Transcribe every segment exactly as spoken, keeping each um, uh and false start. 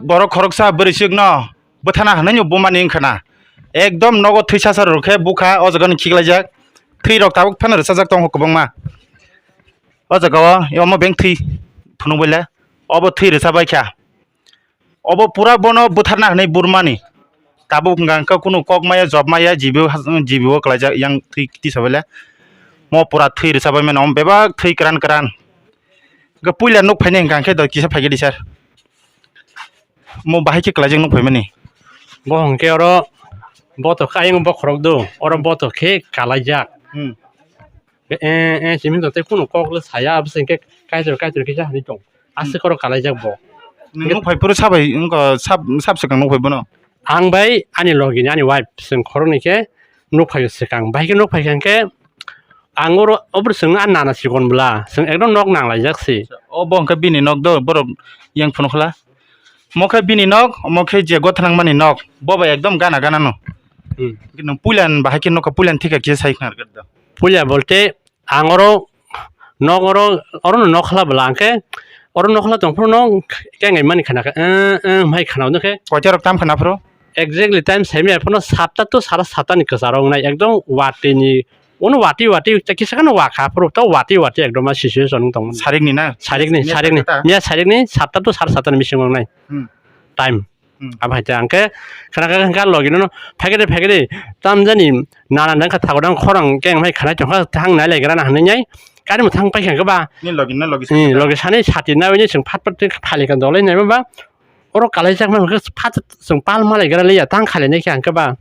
Borok khoroksa bwrwi swkno bwthana hwnwi bumani wngkha na. Ekdom nogo thwi sasa rw khe bukha o jaga ni khiklaijak. Thwi rok tabuk phano rwchajak tongo kwbangma. O jaga o omo beng thwi phunuk bai le. Obo thwi rwcha bai kha. Obo pura bono bwtharna hwnwi burmani. Tabuk hwnka hwnkhe kunu kok maya, job maya, G B o has-, G B o kwlaijak yang thwi tisa bai le. Mo pura thwi rwcha bai mano, omo bebak thwi kwran kwran. Hwnkhe puila nuk phainai hwnka hwnkhe do kisa phaikhe di sir. Mo bahai khe kwlaijak nuk phaimani. Bo hwnkhe oro bothok ayang bokhorok do, oro bothok khe kalaijak. Hmm. Eh, eh, simi to tei kunu kok le saya, abse hwnkhe kaitor, kaitor kisa hinwi tong. Aswk oro kalaijak bo. Nwng nuk phai phuru sabai wngkha, sab, sab swkang nuk phai bono? Ang bai ani logi ni, ani wife, chwng khoroknwi khe nuk phai swkang. Bahai khe nuk phai kha hwnkhe ang oro, obo chwng ani nana sikon bwla, chwng ekdom nok nang laijak se. O bo hwnkhe bini nok do, borok yang phunukla. Mo khe bini nok, omo khe je gotha nangmani nok, bo bai ekdom gana gana no. Hmm. Nwng puila ni bahai khe nokha, puila ni thika kisa sai khna rwgwk da. Puila bolte ang oro nok, oro, oro no nokla bwla hwnkhe, oro nokla tong phuru no kengai mani khana khe, eh, eh, hai khana hwnkhe. Koita rok tam khana phuru? Exactly time sai maya phuru no satta to sara satta ni kwcharo wngnai, ekdom watwi ni, ono watwi watwi ta kisa kheno wakha phuru, to watwi watwi ekdom a situation wng tong. Sarik ni na? Sarik ni, miya sarik ni, sarik ta? Miya sarik ni satta to sara satta ni bising wngnai. Hmm. Time. Hmm. Abo hai te ang khe khana khe hwnkha logi no, "Phaikhe de, phaikhe de, tam jani nana dang kha thago dang khorang khe ang phai khana chong kha thang nai lai gra na," hinwi nai. Gari mo thang pai kha hwnkhe ba. Ni logi na logi. Hmm, sa logi sani sati na wi chwng phat phat phali kha dolai nai ba. Oro kalai jak ma hwnkhe phat chwng pal ma lai gra liya tang khali nai khe hwnkhe ba.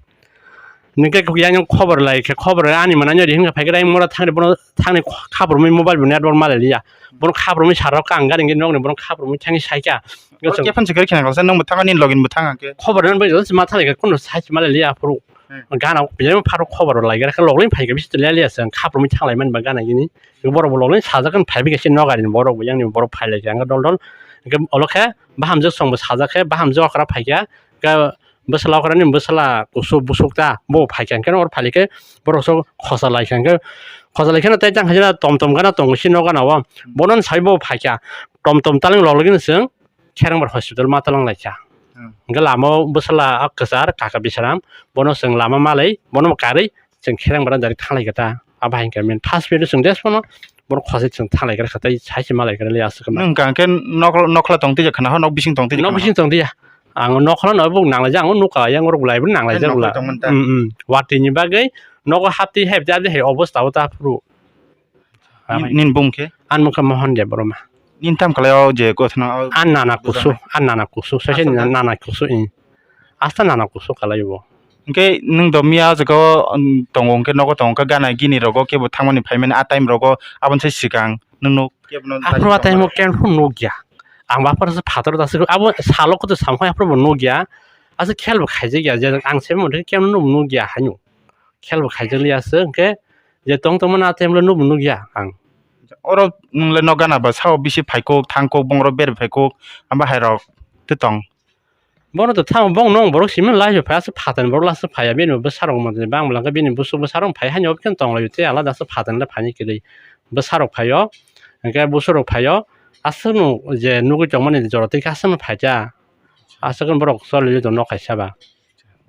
Ningkhe yang khobor lai khe, khobor ani mwnai nw ri hwnkha, phaikhe ayang mora thangni bono thangni khabrumwi mobile bo network malai liya. Bono khabrumwi sarok ang gari hwnkhe nokni bono khabrumwi thangwi saikha. Oro khe phano sikari khna kalsa nwng bo thang ani login bo thang hwnkhe. Khobor nang bai ma thanglaikha kono sai malai liya aphuru. Hmm. Gana bijai pharo khobor lai gara khe login phaikha bisi liya liya se khabrumwi thanglai mani ba gana gini. Borok bo login sajak phaibai khe se nokari borok bo yang ni borok phailaikha ang dol dol. Hwnkhe olo khe bahamjwk song bo sajak khe bahamjwk okra phaikha. Bwsala okrani bwsala kusu busuk ta bo phaikha hwnkhe oro phalikhe borok sok khosa laikha hwnkhe khosa laikhe tei jang haino tom tom gana tongo si nogo gana o bono sai bo phaikha tom tom talang log logino chwng Kherengbar hospital ma talang laikha. Hmm. Hwnkhe lama o bwsala kwchar kaka Bisram bono chwng lama malai bono karwi chwng Kherengbar direct thang laikha ta. Abo hai hwnkhe main first prio chwng des phano borok khosai chwng thang lai kha tei sai se ma lai kha le aswk ma. Nwng hwnkha hwnkhe nok, nokla tong twi khwna ho nok bising tong twi. Nok bising tong twi. Ang nokla no bo nang lai jak ang nukha yang rok lai bo nang lai jak. Nokla tong man ta. Hmm, hmm. Watwi ni bagwi nogo haptwi hai da hai obostha o ta phuru. Nin bung khe? An mung khe Mohon Debbarma. Nin tam kalai o je gotna o. An nana kusu, an nana kusu, sai nana kusu. Asta nana kusu kalai bo. Hwnkhe nwng do miya o jaga o, um, tongo hwnkhe nogo tongo hwnkhe gana gini rogo kebo thangmani phaimani a time rogo aboni sai swkang nwng nuk kebo no. Aphuru a time o kebo nukya. Ang bapar se phatar da se abo salo koto samkha aphuru bo nukya. Asa khel bo khaijak ya je ang se mo kebo nuk nukya haino. Khel bo khaijak liya se hwnkhe je tong tongmani a time le nuk nukya ang. Oro nwng le nok gana ba sao bisi phaikuk thangkuk bongro ber phaikuk amba hai rok te tong. Bono to thang bong nong borok simi lai phai aswk phatar ni borok aswk phai ya bini bwsarok mo bang bwlangkhe bini bwswk bwsarok phai haino khe tong lai tei alada aswk phatar ni phai ni kwrwi bwsarok phai o hwnkhe bwsarok phai o aswk no je nugwi tongmani jora tei aswk no phai ta aswk no borok choli tong nok kaisa ba.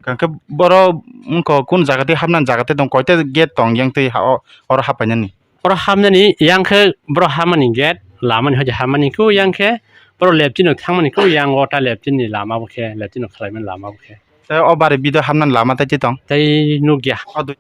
Hwnkhe borok wngkha kunu jaga tei hapnani jaga tei tong koita gate tong yang tei ha o oro happainani. Oro hapnani yang khe borok hapmani gate lamani hoide hapmani khe yang khe borok left side no thangmani khe yang o ta left side ni lama bo khe left side no khlaimani lama bo khe. Tei o bari bido hapnani lama tei tong? Tei nukya. O dui-,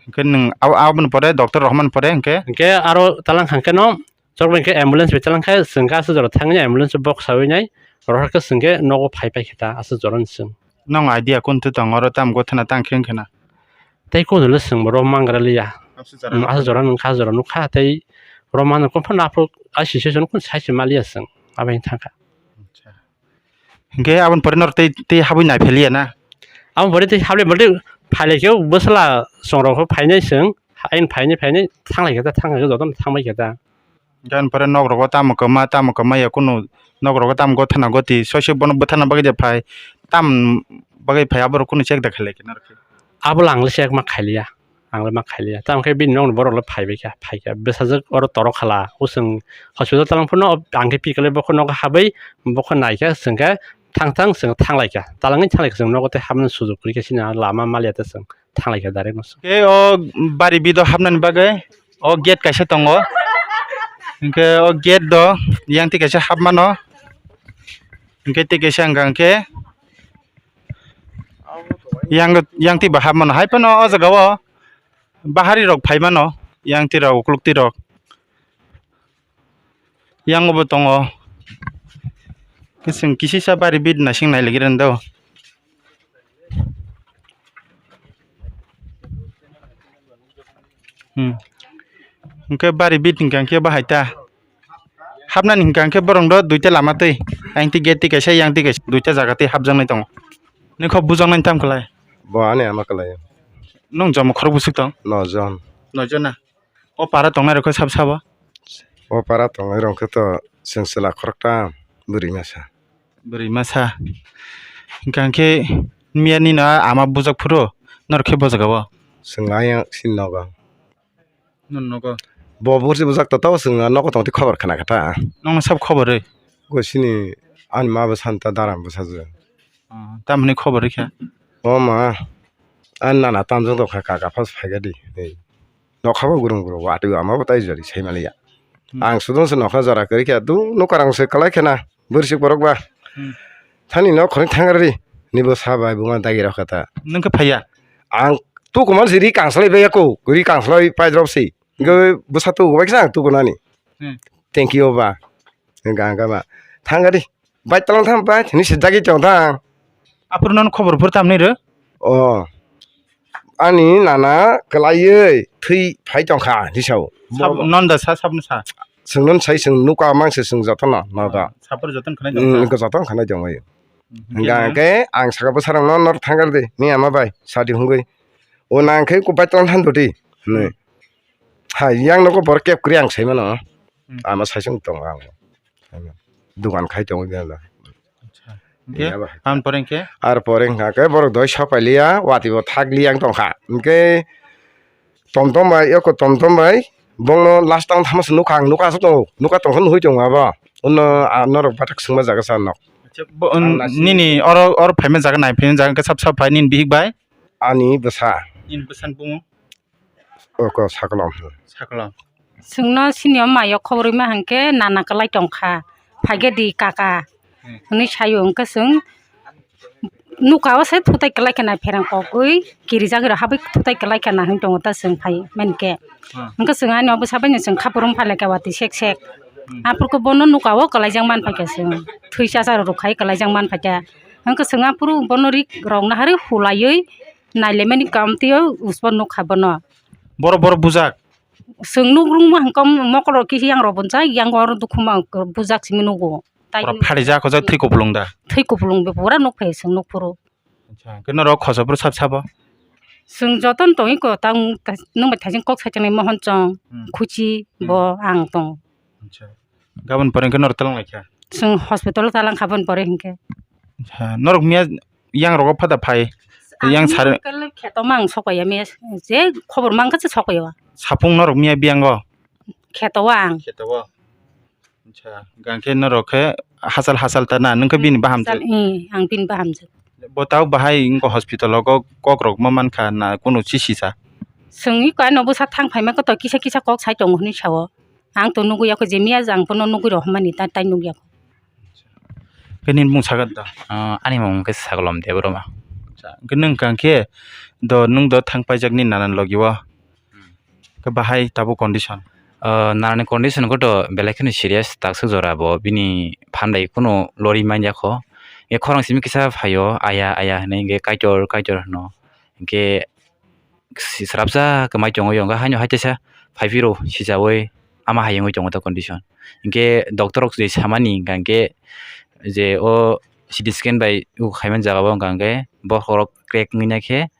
hwnkhe nwng abo, aboni pore doctor rok hapmani pore hwnkhe? Hwnkhe aro talang kha khe no chokbai khe ambulance bai talang khe chwng khe aswk jora thangwi ambulance boksawi nai rohor khe chwng khe nogo phai pai khe ta aswk jora ni chwng. Nong idea kun twi tong oro tamo gotha na tang khe wngkhe na? Tei kunu le chwng bo rom mangra liya. Aswk jora. Hmm, aswk jora nung kha, jora nukha tei rom mano kung phano aphuru a situation kunu sai se maliya chwng abai thangkha. Acha. Hinkhe aboni pore noro tei, tei habwi naipheliya na? Aboni pore tei habwi pore phailai khe bwsala chwng rok phainai chwng, haino phainai phainai thanglai khe ta, thangkha khe jotono thangbai khe ta. Hinkhe aboni pore nok rogo tamo kwma, tamo kwma ya kunu nok rogo tamo gotha na goti, soiso bono bwtharna bagwi de phai, tam bagwi phai aborok kunu check da khailai khe norok khe. Abo lang le check ma khailiya, ang le ma khailiya. Tamo khe bini nokni borok le phaibai kha, phai kha. Bwsajwk oro torok khala, o chwng hospital talang phano ang khe pikolai bokhorok nogo habwi bokhorok nai kha, chwng khe Thang thang chwng thanglaikha, talangwi thanglaikha, chwng nogo tei habna sujuk kwrwikha, chini lama maliya tei chwng thanglaikha direct no. Tei o bari bido habnani bagwi o gate kaisa tongo, hinkhe o gate do yang twi kaisa habmano, hinkhe tei kaisa hwnka hinkhe yang, yang twi bo habmano, hai phano o jaga o bahari rok phai mano, yang twi rok, ukluk twi rok. Yang bo tongo. Kising kisisa bari bit naising nai lagi rando. Hmm. Hingke bari bit hingka hingke bahai ta. Hapnani hingka hingke borong do duita lama twi. Yang twi gate twi kaisa, yang twi kaisa, duita jaga twi hapjaknai tongo. Nini kok bujaknai tam kwlai? Bo ani ama kwlai. Nwng jomo khorok bwswk tong? Nojon. Nojon na? O para tongnai rok khe sab sabo? O para tongnai rok khe to chwng chwla khoroktham, bwrwi masa. Bwrwi masa. Hingka hingke miya nino ama bujak phuru norok khe bojak abo? Chwng ayang sini nogo. Nono nogo. Bo borsi bujak to, tabo chwng nogo tongtwi khobor khna kha ta. Nokno sab khobor rwi? Bo sini ani ma bwsa ta, daram bwsa je. Ah, tamni khobor rikha? O ma, ani nana tamjak tongkha, kaka phas phaikha di. Ei. Nokha bo gurung gurung watwi ama bo tai jori sai maliya. Hmm. Ang sudung se nokha jora kwrwi kha, du nukarang se kwlai khena, bwrwi borok ba. Hmm. Thani nok khorang thang ri, ni bo sa bai buma dagi rokha ta. Nung khe phaiya? Ang tuku man si ri kangslai bai ko, ri kangslai pai drop si. Hmm. Nge bwsa tuku bai kisa ang tuku nani. Hmm. Thank you ba. Hingka hingka ba. Thang ri. Bai tolong thang bai, thini se jagi tong thang. Aphuru nono khobor phuru tamni rw? O. Ani nana kwlaiwi thwi phai tongkha, hini sao. Sab-, non da sa, sabno sa? Chwng non sai, chwng nukha mang se chwng jotono, no da. Sapor joton khanai tongkha? Mm, joton khanai tongwi. Mm, hingka hingke? Hingke ang saka bwsarok no nor thangkar di, ni ama bai, sadi hungwi. O nang khe ku bai tolong than doti, hwnwi. Hmm. Hai, yang nogo borok kep kwrwi ang sai mano. Hmm. Ama sai chwng tongo ang. Dugan khai tongo biyang da. Acha. Hingke, iya ba. Tamoni pore hingke? Ar pore hingka khe borok doi sok pailiya, watwi bo thak li yang tongkha. Hingke tom tom bai, eko tom tom bai, bongno last tang thama se nukha ang, nukha aswk tongo, nukha tongkha nuhwi tongo abo. Uno, ah, norok bathak swngma jaga sa nok. Acha, bo, ang nasi nini oro, oro phaima jaga nai phaima jaga hingke sab sab phai nini bihik bai? Ani bwsa. Nini bwsani bumung? Oko Sakolom. Sakolom. Chwngno sini o mai o khobor rwima hwnkhe nana kwlai tongkha, phaikhe di kaka, hmm, hwnwi saio. Hwnkhe chwng nukha o se thutai kwlai khena pherang kogwi kirijagwi rok habwi thutai kwlai khena hwnwi tongo ta chwng phai mankhe. Hmm. Hwnkhe chwng ani o bwsa baino chwng khapurung phai laikha watwi sek sek. Hmm. Aphuru khe bono nukha o kwlaijak man phaikha chwng, thwi chacha rok khai kwlaijak man phaikha. Hwnkhe chwng aphuru bono ri rok naharwi hulaiwi nailaimani kamtwi o usbo nukha bono. Borok, borok bujak? Chwng nuk rwngma hwnkhe mokol rok kisa yang rok bonjak, yang oro dukhu ma bujak simi nugo. Tai borok pharijak, hojak thwi kupulung da? Thwi kupulung be pura nuk phai chwng nuk phuru. Acha, hwnkhe norok khosa phuru sab sabo? Chwng jotono tongwi ko, tang nwng bai thaising kok saichaknai Mohon Chong, hmm, Khuchi, hmm, bo ang tongo. Acha. Gabon pore hwnkhe norok twlang lai kha? Chwng hospital o twlang kha boni pore hwnkhe. Ha, norok miya yang rogo phada phai. Yang sar kheto mang sok ya miya, je khobor mang kha se sok ya. Sapung norok miya biyango? Kheto ang. Kheto o. Acha, gangkhe norok khe hachal hachal ta na, nung khe bini baham jwk? Hachal, eh, ang bini baham jwk. Bo tau bahai wngkha hospital o kok, kok rok ma man kha na kunu chisi sa? Chwng iko ano bwsa thang phaima khe to kisa kisa kok sai tongo hwnwi sao. Ang to nugwi yakho je miya je ang bono nugwi rw hwnmani ta-, tai nukya. Khe nini mung sagat da? Ah, ani mung khe Sakolom Debbarma. Acha, hwnkhe nwng kang khe do, nwng do thang paijak nini nana logi o? Hmm. Khe bahai tabuk condition? Ah, nanani condition khe do belai kheno serious, takswk jora bo bini phandai kunu lori manya kho. Khe khorang simi kisa phaio, aya, aya hwnwi, hwnkhe Kaitor, Kaitor hwno. Hwnkhe si-, swrapsa kwmai tongwi, hwnkhe haino hai teisa phaiphiro sichaui ama hai wngwi tongo ta condition. Hwnkhe doctor rok je samani hwnkha hwnkhe je o C T scan bai khaimani jaga o hwnkha hwnkhe bokhorok crack wngwi naikhe,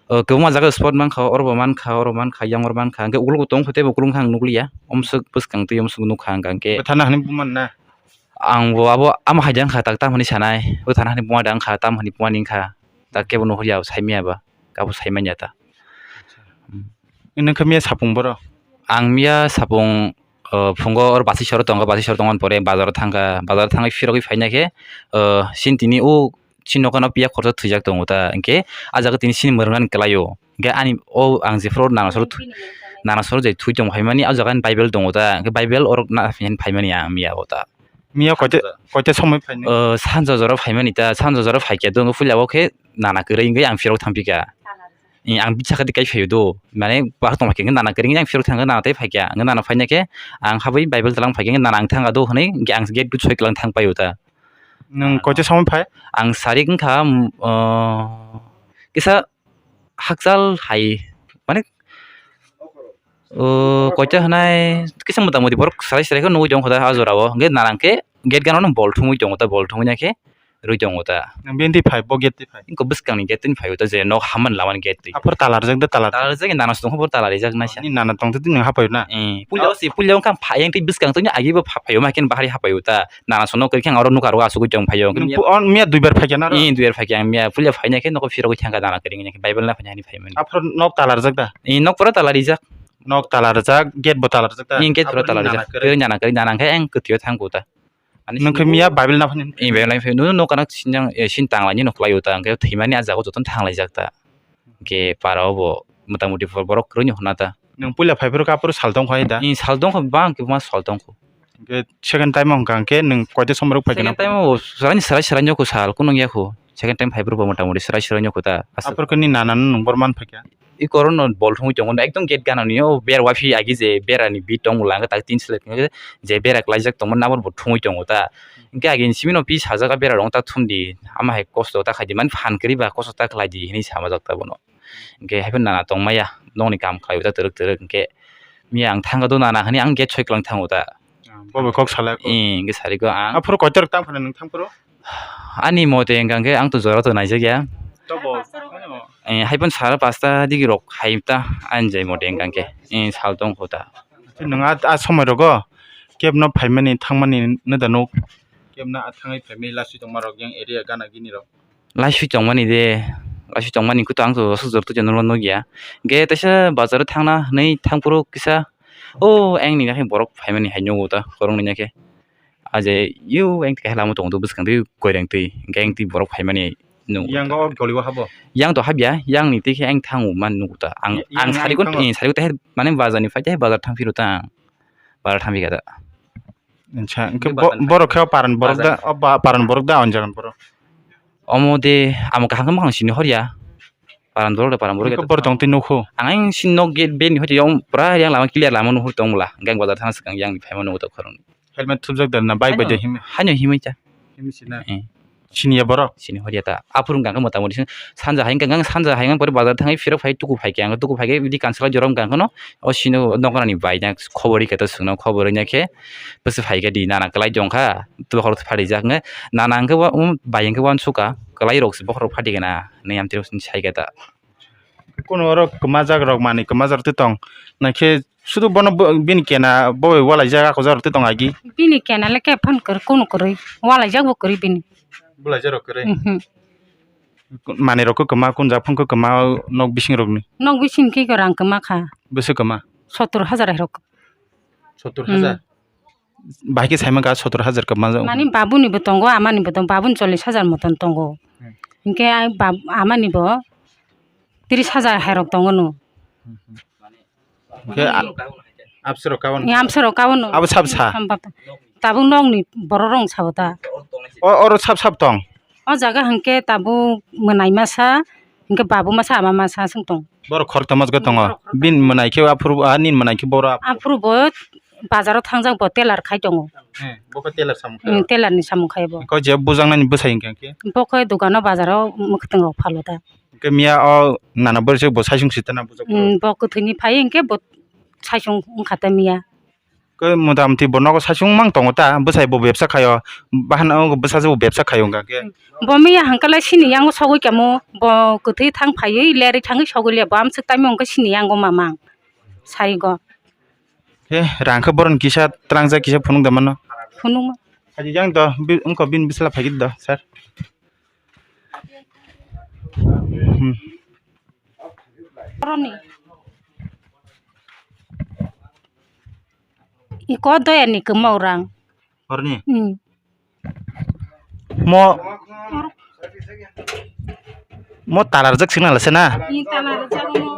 o, kwbangma jaga spot mankha, oro bo mankha, oro mankha, yang oro mankha, hwnkhe ukulukgo tongkha teibo ukulukgo ang nukliya, omswk bwskang twi omswk nukha hwnkha hwnkhe. Bwthana hwnwi bumani na? Ang bo abo ama hai da wngkha, tak tam hwnwi sanai, bwthana hwnwi buma da wngkha, tam hwnwi bumani wngkha, tak kebo nuhurya, saimanya ba, abo saimanya ta. Nini khe miya sapung boro? Ang miya sapung, O, phungo oro basi soro tongo, basi soro tongmani pore bazaro thangkha, bazaro thangwi phirogwi phaina khe, o, chini tini o chini nokano piya khorsa thwijak tongo ta, hinkhe ah jaga tini chini mwrwknani kwlaio. Hinkhe ani o ang jephuru nana soro thwi-, nana soro je thwi tong phaimani, ah jaga ni Bible tongo ta, hinkhe Bible oro na phaimani ang miya o ta. Miya koite, koite somoi phainai? O, sanja jora phaimani ta, sanja jora phaikhe do, puila o khe nana kwrwi wngwi ang phirok thangphikha. Ang bwsa khe kai phaio do, mane bahar tongma khe nana kwrwi wngwi ang phirok thangkha, nana tei phaikha, nana phaina khe ang habwi Bible tlang phaikha, nana ang thangkha do hwnwi ang gate bwsoi kwlang thang paio ta. Nwng koite somoi phai? Ang sarik wngkha, um, uh, kisa hakchal hai, mane, uh, koita hwnai kisa mota moti borok serai serai khe nugui tongo kho da, ah jora o hwnkhe nana khe gate gana no bol thumui tongo ta, bol thumui ya khe rwi tongo ta. Nwng bini twi phai, bo gate twi phai? Wngkha bwskang ni gate twi phai o ta, je nok haman lama ni gate twi. Aphuru tala rijak da, tala? Tala rijak, nana se tongkha, bo tala rijak naisa. Ni nana tongtwi twi nwng hapai na? Eh, puila o si, puila wngkha ang pha-, ayang twi bwskang twi agi bo pha-, phaio ma, haikhe bahari hapai o ta. Nana sono kwrwi khe ang oro nukha, oro asugwi tong phaio. Nwng pu-, o miya duibar phaikha na oro? Ee, duibar phaikha ang miya. Puila phaina khe nogo phirogwi thangkha nana kwrwi wngya khe Bible na phaina hani phaimani. Aphuru nok tala rijak da? Ee, nok pura tala rijak. Nok tala rijak, gate bo tala rijak da? Ee, gate pura tala rijak. Aphuru nana kwrwi? Kwrwi nana kwrwi, nana khe ang kwthwio thangkha ta. Ani nwng khe miya Bible na phaina? Ee, Bible na phai. Nunu nok kana sinjang, ee, sin tanglaini nok kwlaio ta, hwnkhe thwimani ah jagao jotono thanglaijak ta. Hwnkhe para o bo motamoti borok kwrwini hwnna ta. Nwng puila phaiphuru khe aphuru sal tongkha da? Ee, sal tongkha, bang khe ma sal tongkha. Hwnkhe second time o hwnkha hwnkhe nwng koita somrok phaikha? Second time o swraini swrai swrai nokho sal, kunu wngya kho. Second time phaiphuru bo motamoti swrai swrai nokho ta. Aphuru khe nini nana no nwng bor man phaikha? I korono bol thumui tongo, ekdom gate gana ni o bera waphi agi je bera ni bit tong lang tak tin slek je bera klaijak tongma nabor bo thumui tongo ta. Hwnkhe agi ni simi no pi sajak a bera rong ta thumdi, ama hai kosto ta khaidi, mani phan kwrwi ba kosto ta khlaidi hinwi samajak ta bono. Hwnkhe haiphano nana tongmaya, nokni kam khlaiwi ta twrwk twrwk, hwnkhe miya ang thangkha do nana hwnwi ang gate soi kwlang thango ta. Bo bai kok salai kho. Ee, hwnkhe sari kho ang. Aphuru koitor tang phano nwng thang phuru? Ani mote hwnkha hwnkhe ang to jora to naijakya. Tobo. Ee, haiphano sara pasta digi rok hai ta ani jai mote hwnkha hwnkhe. Ee, sal tong kho ta. Nwng a, a somoi rogo kebno phaimani thangmani nw da nuk? Kebno a thangwi phaimani lasui tongma rok yang area gana gini rok? Laisui tongmani de, laisui tongmani khe to ang to aswk jora twi nukya. Hwnkhe teisa bazar o thangna hwnwi thangphuru kisa, o, ayang ni yakhe borok phaimani hai nukgo ta, khoroknwi yakhe. Ah je, yo, ayang twi kaisa lama tongo bwskang twi koireng twi, hwnkhe ayang twi borok phaimani nukgo ta. Yang o goli o habo? Yang to habya, yang ni twi khe ayang thango man nukgo ta. Ang, ang sari khe, sari khe mane bazar ni phai khe bazar thang phiro ta ang. Bazar thang phikha ta. Acha, hwnkhe borok khe o paran borok da, o paran borok da, o jagan borok? Omo de, amo kaham khe mwkhang sini horya. Paran borok da, paran borok da. Borok tong twi nukho. Ang ayang sini nok gate bini hoite pura yang lama clear lama nuhur tong bwla. Hwnkhe ang bazar thang swkang yang phaima nugo ta khoroknwi. Helmet thupjak da na bike bai de himwi? Haino himwi cha. Himwi sina? Siniya borok? Sini horya ta. Aphuru wngkha khe motamoti sanja hai wngkha, sanja hai wngkha pore bazar thangwi phirok phai tuku phai khe ang tuku phai khe bini kansalai jora wngkha kheno o sino noknani bai na khobor rikha ta swngno khobor rwna khe bwswk phai khe di nana kwlai tongkha bokhorok pharijak wngkha nana hwnkhe bai hwnkhe uansukha kwlai rok se bokhorok phati gana hinwi amtwi rok sai khe ta. Kuno oro kwmajak rok manwi kwmajak twi tong, naikhe sudu bono bini kena bo bai walaijak, ako jak rok twi tong agi? Bini kena le khe phano kwrwi, kuno kwrwi, walaijak bo kwrwi bini. Bwlaijak rok kwrwi? Mhm. Manwi rok khe kwma, kun jak phano khe kwma nok bising rokni? Nok bising khe rang kwma kha. Bwswk kwma? Sottor hajar hai rok. Sottor hajar? Hmm. Bahai khe saimang kha sottor hajar kwma. Mani babuni bo tongo, amani bo tongo, babuni chollish hajar moton tongo. Hmm. Hinkhe ai bab-, amani bo tris hajar hai rok tongo no. Hmm, hmm. Hinkhe a-, absoro kawan. Ni absoro kawan no. Abo sab sa? Tabuk nokni borok rok sabo ta. O, oro sab sab tong? O jaga hinkhe tabuk mwnai masa, hinkhe babu masa, ama masa aswk tong. Borok khorokthoma jaga tongo. Borok khorokthoma. Bini mwnai khe aphuru, a nini mwnai khe boro aphuru. Aphuru bo bazaro thangjak bo tailor khai tongo. He, bo khe tailor samung khai. Hmm, tailor ni samung khai bo. Ko je bujaknani bwsai hinkhe? Bo khe dukano bazaro mwkhwtwng rok phalo da. Hinkhe miya o nana bwrwi se bo saisung sitana bujak. Hmm, bo kwthwini phai hinkhe bo saisung wngkha ta miya. Khe motamoti bo nogo saichung mang tongo ta, bwsai bo bebsa khaio, bahai no bwsa se bo bebsa khaio hwnkha khe. Bo miya hwnkhe lai sini yango sogwi kamo, bo kwthwi thang phaiwi lerwi thangwi sogwi liya, bo amswk taimung hwnkhe sini yango mamang saigo. Khe rang khe bohrok ni kisa twlangjak kisa phunuk da mano. Phunukma. Phaidi yang do, wngkha bini bwsla phaikhe do sir. Hmm. Boroni. Iko doya ni kwmao rang. Horni? Hmm. Mo, mo talarjak sing nang lase na? Ni talarjak mo.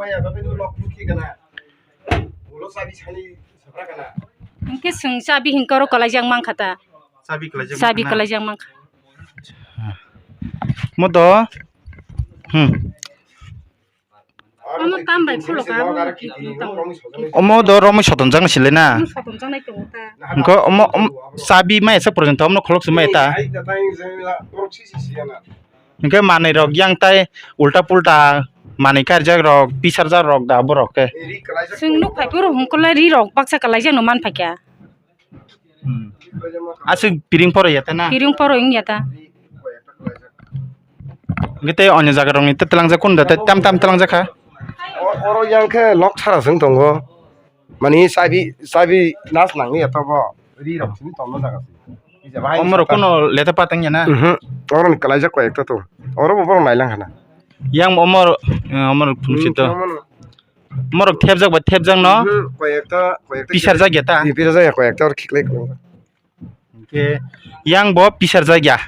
Hingke sing chabi hingke oro kalaijak mankha ta. Chabi kalaijak mankha na? Chabi kalaijak mankha. Mo do. Hmm. Omo tam bai khulok abo. Omo do romwi sotonjak sile na? Omo sotonjaknai tongo ta. Hingke omo, om, chabi mai asa porjonto omo khulok se mai ta. Hingke manwi rok yang tai ulta pulta manwi karjak rok, pisarjak rok da borok ke. Chwng nuk phai phuru hwnkhe ri rok baksa kalaijak no man phaikha. Hmm. Aswk piring poro ya ta na? Piring poro wng ya ta. Hwnkhe tei onyo jaga rokni tei twlangjak kunu da tei tam tam twlangjak kha? O-, oro yang khe lok sara se wng tongo. Mani chabi, chabi nas nang ya to bo. Ri rok sini tongma jaga se. Omoro kuno leta patang ya na? Mhm. Oro ni kalaijak koi ekta to. Oro bo borok nailang khana. Yang omor, eh, omor phunuk sito. Omor thepjak ba thepjak no? Mhm, koi ekta, koi ekta. Pisarjak ya ta? Pisarjak ya koi ekta oro khiklai. Hingke yang bo pisarjak ya.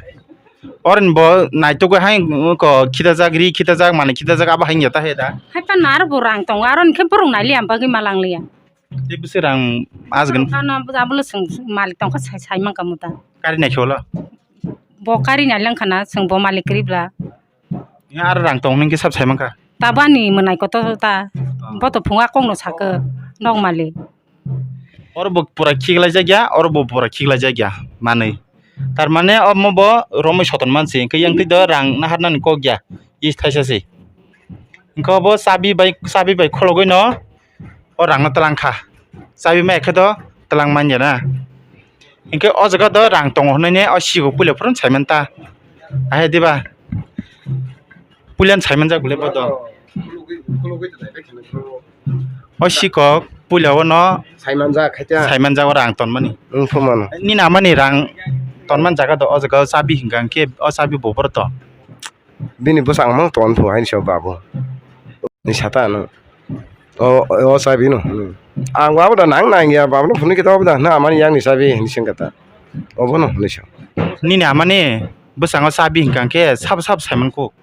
Oren bo naituk hai ko khitajak, ri khitajak, mani khitajak, abo hai ya ta he da. Hai pa nar bo rang tongo, aro hingke borok nai liya, bagwi malang liya. Tei bwswk rang asgwng? Ano abo le chwng malik tongkha sai, sai mankha muta. Kari nai khe ulo? Bo kari nai langkha na, chwng bo malik kwrwi bla. Aro rang tong hwnwi khe sab sai mankha? Tabo ani mwnai kotor ta. Bo to phunga kokno sakhe, nok malik. Oro bo pura khiklaijak ya, oro bo pura khiklaijak ya, manwi. Tar mane omo bo romwi soton mansi, hwnkhe yang twi do rang naharnani kok ya, is thaisa se. Hwnkhe obo chabi bai, chabi bai khologwi no o rangno twlang kha. Chabi mai khe do twlang man ya na. Hwnkhe o jaga do rang tongo hwnwi ne o sigo puila phuru sai man ta. Ahe diba? Puilan saimanjak bole bo do. O sikok puila o no saimanjak khaita. Saimanjak o rang tonmani. Wng thumano. Nini amani rang tonman jaga do o jaga o chabi hingka hingke o chabi bo boro to. Bini bwsang mang ton thu haini sa babu. Ni sata ano. O, o chabi no. Hmm. Ang bo aboda nang nang ya, babu no phunui kita aboda na amani yang ni chabi ni sing kata. Obo no ni sa. Nini amani bwsang o chabi hingka hingke sab sab saiman kuk.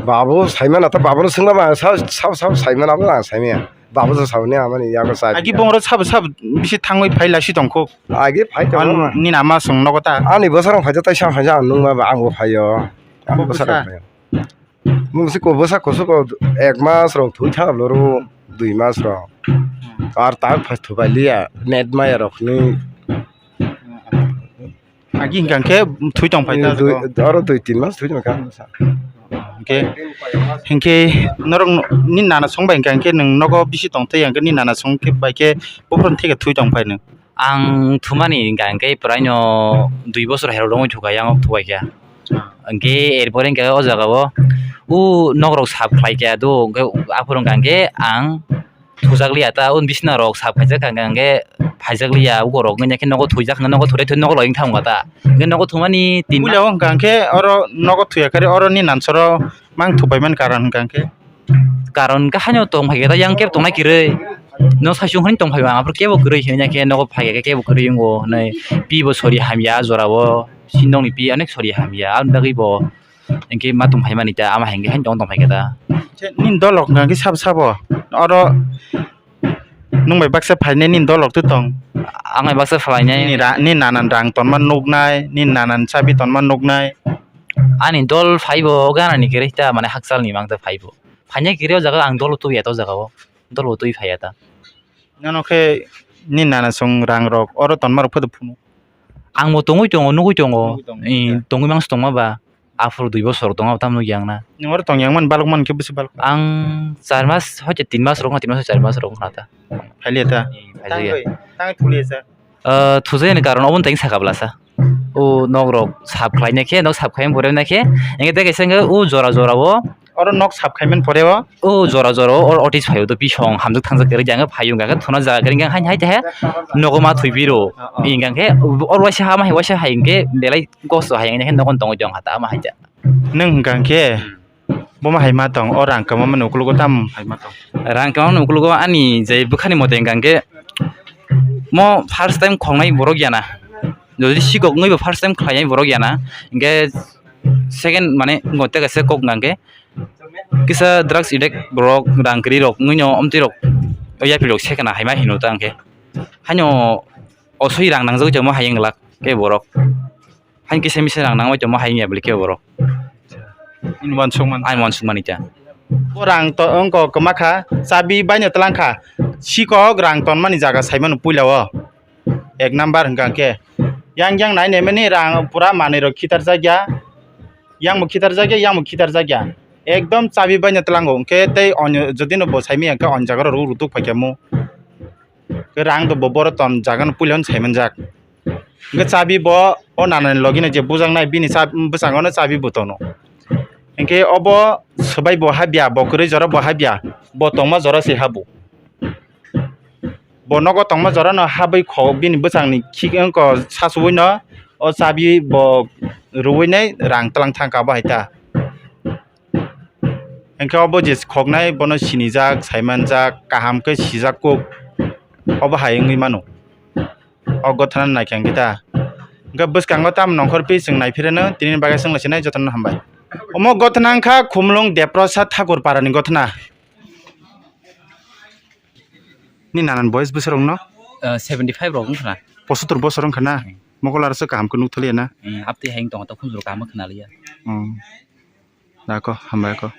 Babu saiman ata babu no singma ba sab sab saiman abo ang saimaya. Babu so sauni amani yago chabi. Agi bongro sab sab bisi thangwi phai lasi tong kuk. Agi phai tong. Nini ama song nogo ta. Ani bwsarang phai ta taisa phai ja nung ma ba ang bo phaio. Ang bwsarang phai. Mungsi ko bwsa kusuk ko ek mas rok thwi tha loro dui mas rok. Ar tak phas thubai liya net maya rok ni. Agi hingka hingke thwi tong phai ta. Oro dui tin mas thwi tong kha. Hingke, hingke norok ni nana song bai hingka hingke nwng nogo bisi tong tei hingke ni nana song khe bai khe buphuru theke thwi tong phai nwng. Ang thumani hingka hingke praino dui bosor herok rok wngwi thukha yang thubai kha. Hingke erpore hingke o jaga o u nok rok sap khlai kha do hingke aphuru hingka hingke ang thujak liya ta o bisna rok sap khaijak hingka hingke phaijak liya uko rok wngya khe nogo thwijak hingke nogo thwrai thwi nogo loging thang ta hingke nogo thumani tin. Puila o hingka hingke oro nogo thwiya khe oro ni nansoro mang thubai man karon hingka hingke. Karon khe haino tong phai khe ta yang kebo tongnai kwrwi. No saichung hwnwi tong phai ba, aphuru kebo kwrwi hwnwi khe nogo phai khe kebo kwrwi wngo hwnwi. Pi bo sori hamya a jora o, sindong ni pi onek sori hamya, aboni bagwi bo hinkhe ma tong phai mani ta, ama hinkhe haino tong phai khe ta. Nini dol rok hwnka khe sabo sabo oro nwng bai baksa phainai nini dol rok twi tong? Ang bai baksa phainai. Nini ra-, nini nanan rang tonma nuknai, nini nanan chabi tonma nuknai. Ani dol phai bo gana ni kwrwi ta, mane hakchal ni mang ta phai bo. Phainai kiri o jaga ang dolo tubui ya ta o jaga o, dolo tubui phai ya ta. Nono khe ni nana song rang rok oro tonma rok photo phunu. Ang bo tongwi tongo, nugwi tongo. Nugwi tongo, eh, ya. Tongwi mangsa tongma ba. Aphuru dui bosor tongma tam nugya ang na. Nwng oro tong yang man balok man khe bwswk balok? Ang char mas, hoite tin mas rok, tin mas, char mas rok wngkha ta. Phailiya ta? Eh, phailiya. Tangwi, tangwi phuliya sa? Eh, thujaknai karon obo tang sakha bwlasa. O nok rok sap khlaina khe, nok sap khlaina pore na khe, engke tei kaisa engke o jora jora o. Oro nok sap khaimani pore o? O jora jora o, o otis phaio to bisong hamjak thangjak kwrwi jang phai wngkha khe thuna jaga kwrwi wngkha hai hai te nogo ma thwi biro. Oh, oh. Wngkha khe oro waisa ha ma hai waisa hai hwnkhe belai kosto hai wngkha khe nogo tongwi tong kha ta ma hai ja. Nwng hwnkha khe? Hmm. Bo ma hai ma tong, o rang kwma mani ukologo tam hai ma tong? Rang kwma mani ukologo ani je bwkhani mote hwnkha khe mo first time khongnai borok yana. Jodi sikok wngwi bo first time khlainai borok yana. Hinkhe second mane wngkha tei kaisa kok nangkhe kisa drugs addict borok, rang kwrwi rok wngwi no omtwi rok, o yapri rok sekena haima hino ta hinkhe. Haino osoi rang nangjagwi tongmo hayung glak khe borok. Haino kisa misa rang nangwi tongmo hayung ya bwlwi khe borok. Ani wansukmani. Ani wansukmani ta. Bo rang to wngkha kwma kha, chabi baino twlang kha. Sikok rang tonmani jaga saimano puila o. Ek number hwnkha khe. Yang yang nai naimani rang pura manwi rok khitar jakya. Yang bo khitar jakya, yang bo khitar jakya. Ekdom chabi baino tlango hwnkhe tei onyo jodi no bo saimanya hwnkhe on jaga rok rutuk phaikha mu. Khe rang do bo boro ton jaga no puila hwn saimanjak. Hwnkhe chabi bo o nanani logi no je bujaknai bini cha-, bwskango no chabi bo tono. Hinkhe obo swbai bo habya, bo kwrwi jora bo habya, bo tongma jora se habo. Bo nogo tongma jora no habwi kho bini bwsangni khik wngkha sasuwi no o chabi bo rwui nai rang tlang thangkha bo hai ta. Hinkhe obo je khoknai bono sinijak, saimanjak, kaham khe sijak kuk, obo hai wngwi mano. O gothana naikha hinkhe ta. Hinkhe bwskango tamo nongkhor pi chwng naiphirenw, tini bagwi chwng laisinai jotono hambai. Omo gothana wngkha Khumlwng Deprosa Thakur Parani gothana. Ni nanan boys bwsarokno? Ah, seventy five rok wngkha na. Posotor bosor wngkha na? Hmm. Mokol aro se kaham khe nukthaliya na? Hmm, aptwi hayung tongo, to khumjuro kaham khe naliya. Hmm. Dako, hambai ko.